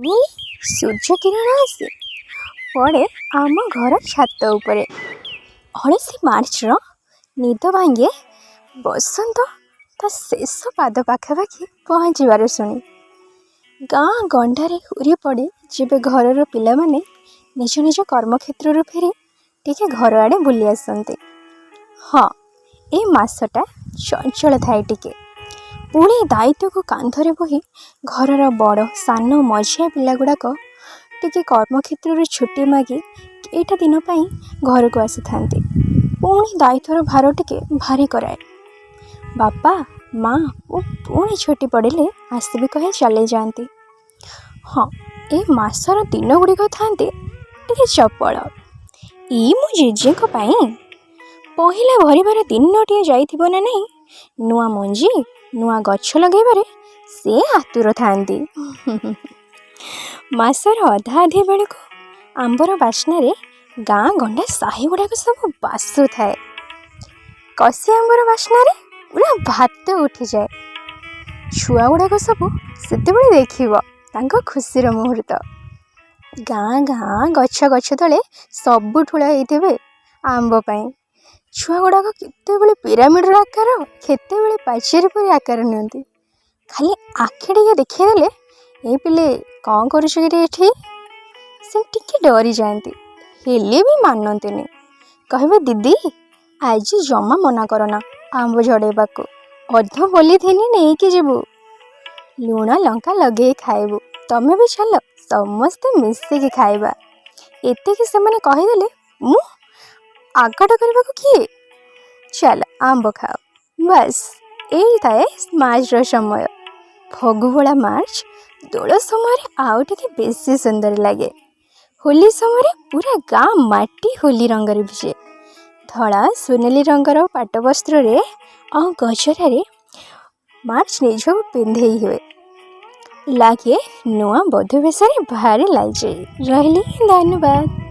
ସୂର୍ଯ୍ୟ କିରଣ ଆସି ପଡ଼େ ଆମ ଘର ଛାତ ଉପରେ। 29 ମାର୍ଚ୍ଚର ନିଦ ଭାଙ୍ଗେ ବସନ୍ତ ତା ଶେଷ ପାଦ ପାଖାପାଖି ପହଞ୍ଚିବାର ଶୁଣି। ଗାଁ ଗଣ୍ଡାରେ ହୁରି ପଡ଼େ, ଯେବେ ଘରର ପିଲାମାନେ ନିଜ ନିଜ କର୍ମକ୍ଷେତ୍ରରୁ ଫେରି ଟିକେ ଘର ଆଡ଼େ ବୁଲି ଆସନ୍ତି। ହଁ, ଏ ମାସଟା ଚଞ୍ଚଳ ଥାଏ ଟିକେ। ପୁଳେ ଦାୟିତ୍ୱକୁ କାନ୍ଧରେ ବୋହି ଘରର ବଡ଼, ସାନ, ମଝିଆ ପିଲାଗୁଡ଼ାକ ଟିକେ କର୍ମକ୍ଷେତ୍ରରୁ ଛୁଟି ମାଗି କେଇଟା ଦିନ ପାଇଁ ଘରକୁ ଆସିଥାନ୍ତି। ପୁଣି ଦାୟିତ୍ୱର ଭାର ଟିକେ ଭାରି କରାଏ। ବାପା, ମା ଓ ପୁଣି ଛୁଟି ପଡ଼ିଲେ ଆସିବି କହି ଚାଲିଯାଆନ୍ତି। ହଁ, ଏ ମାସର ଦିନଗୁଡ଼ିକ ଥାନ୍ତି ଟିକେ ଚପଳ। ଏଇ ମୋ ଜେଜେଙ୍କ ପାଇଁ ପହିଲା ଭରିବାର ଦିନଟିଏ ଯାଇଥିବ ନା ନାହିଁ, ନୂଆ ମଞ୍ଜି, ନୂଆ ଗଛ ଲଗାଇବାରେ ସେ ଆତୁର ଥାନ୍ତି। ମାସର ଅଧା ଅଧି ବେଳକୁ ଆମ୍ବର ବାସ୍ନାରେ ଗାଁ ଗଣ୍ଡା ସାହି ଗୁଡ଼ାକ ସବୁ ବାସୁଥାଏ। କଷି ଆମ୍ବର ବାସ୍ନାରେ ପୁରା ଭାତ ଉଠିଯାଏ। ଛୁଆ ଗୁଡ଼ାକ ସବୁ ସେତେବେଳେ ଦେଖିବ ତାଙ୍କ ଖୁସିର ମୁହୂର୍ତ୍ତ। ଗାଁ ଗାଁ, ଗଛ ଗଛ ତଳେ ସବୁ ଠୁଳ ହେଇଥିବେ ଆମ୍ବ ପାଇଁ। ଛୁଆ ଗୁଡ଼ାକ କେତେବେଳେ ପିରାମିଡ଼ର ଆକାର, କେତେବେଳେ ପାଚେରୀ ପରି ଆକାର ନିଅନ୍ତି। ଖାଲି ଆଖି ଟିକେ ଦେଖେଇଦେଲେ, "ଏଇ ପିଲେ, କ'ଣ କରୁଛୁ କିରେ ଏଠି?" ସେ ଟିକେ ଡରିଯାଆନ୍ତି, ହେଲେ ବି ମାନନ୍ତିନି। କହିବେ, "ଦିଦି, ଆଜି ଜମା ମନା କରନା ଆମ୍ବ ଝଡ଼େଇବାକୁ। ଅଧ ପଲିଥିନି ନେଇକି ଯିବୁ, ଲୁଣ ଲଙ୍କା ଲଗେଇ ଖାଇବୁ। ତମେ ବି ଚାଲ, ସମସ୍ତେ ମିଶିକି ଖାଇବା।" ଏତିକି ସେମାନେ କହିଦେଲେ ମୁଁ ଆକଟ କରିବାକୁ କିଏ? ଚାଲ, ଆମ୍ବ ଖାଅ, ବାସ୍। ଏଇ ଥାଏ ମାର୍ଚ୍ଚର ସମୟ। ଫଗୁଭଳା ମାର୍ଚ୍ଚ ଦୋଳ ସମୟରେ ଆଉ ଟିକେ ବେଶୀ ସୁନ୍ଦର ଲାଗେ। ହୋଲି ସମୟରେ ପୁରା ଗାଁ ମାଟି ହୋଲି ରଙ୍ଗରେ ଭିଜେ। ଧଳା, ସୁନେଲି ରଙ୍ଗର ପାଟ ବସ୍ତ୍ରରେ ଆଉ ଗଜରାରେ ମାର୍ଚ୍ଚ ନିଜକୁ ପିନ୍ଧେଇ ହୁଏ। ଲାଗେ ନୂଆ ବଧୂ ବେଶରେ ଭାରି ଲାଜେଇ। ରହିଲି, ଧନ୍ୟବାଦ।